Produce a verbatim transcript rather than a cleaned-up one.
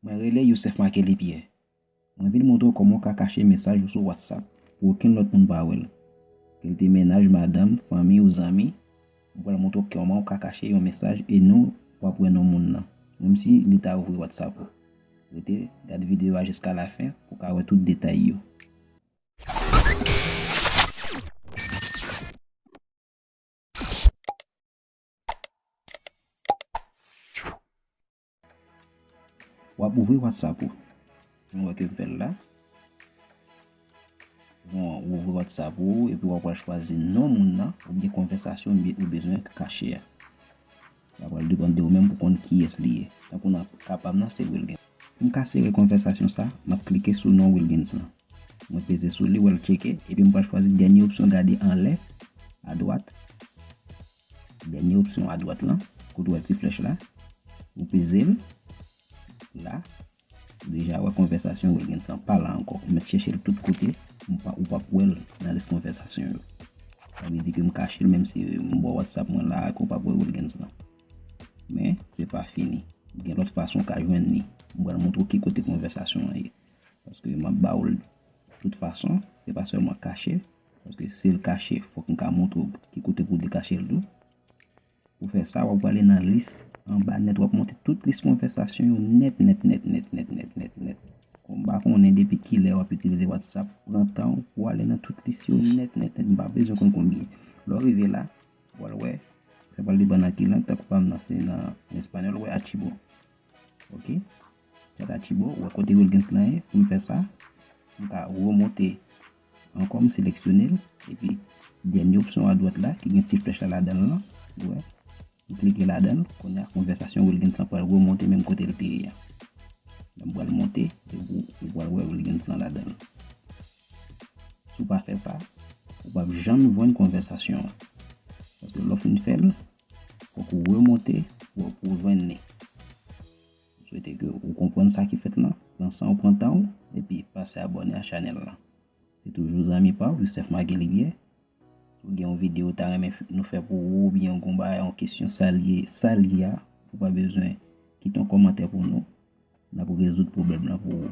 Mwen rele Youssef Marquely Pierre. Mwen vin montre w kòman w ka kache mesaj ou sou WhatsApp pou okenn lòt moun pa wè l. Ke l te mennaj, madanm, fanmi ou zanmi, mwen pral montre w kòman w ka kache yon mesaj e non w ap wè non moun nan, menm si li ta ouvri WhatsApp ou. Rete gade videyo a jiska lafen pou w ka wè tout detay yo. W ap ouvri WhatsApp ou. Jan w wè ke m fè l la. Jan w ouvri WhatsApp ou, epi w ap pral chwazi non moun nan, oubyen konvèsasyon ou bezwen kache a. Sa pral depann de ou menm pou konn kiyès li ye. Tankou nan ka pa m nan, se Wilgens. Pou m ka sere konvèsasyon sa, m ap klike sou non Wilgens lan. Mwen peze sou li, w al tcheke, epi m pral chwazi dènye opsyon gade anlè, adwat. Dènye opsyon adwat lan, kote w wè ti flèch la. Ou peze l. La, ou deja wè konvèsasyon Wilgens lan pa la ankò. Ou mèt chèche l tout kote, ou pa, ou p ap wè l nan lis konvèsasyon yo. Sa vle di ke m kache l, menm si m bò WhatsApp mwen la, ke w p ap wè Wilgens lan. Men, se pa fini. Gen lòt fason w ka jwenn li. M pral montre w ki kote konvèsasyon an ye. Paske m ap ba w l tout fason, se pa sèlman kache. Paske si l kache, fòk m ka montre w ki kote pou w dekache l tou. Pou fè sa, w ap prale nan lis anba nèt, w ap monte tout lis konvèsasyon yo nèt, nèt, nèt, nèt, nèt, nèt, nèt, nèt. Kon m pa konnen depi kilè w ap itilize WhatsApp, pran tan w pou w ale nan tout lis yo nèt, nèt, nèt. M pa bezwen konn konbyen. Lè w rive la, w al wè, sa pral depann nan ki lang, tankou pa m nan se nan espanyòl, w wè Archivo. Ok? Chat Archivo, w wè kote Wilgens lan ye, pou m fè sa, m ka remonte ankò, m seleksyone l, epi dènye opsyon adwat la, ki gen ti flèch la ladan l lan, w wè, m klike ladan l, kounye a konvèsasyon Wilgens lan pral remonte menm kote l te ye a. Lè m pral monte, epi w pral wè Wilgens lan ladan l. Si w pa fè sa, ou p ap janm jwenn konvèsasyon an. Paske lè w fin fè l, fòk ou remonte pou, pou w jwenn li. M swete ke ou konprann sa ki fèt lan. Pran san w, pran tan w, epi pase abòne a chanèl lan. Se toujou zanmi pa w, Youssef Marquely Pierre. Si w gen yon videyo w ta renmen f-, nou fè pou ou, oubyen yon bagay, yon kesyon, sa l ye, sa l ye a, ou pa bezwen kite yon kòmantè pou nou. N ap rezoud pwoblèm lan pou ou.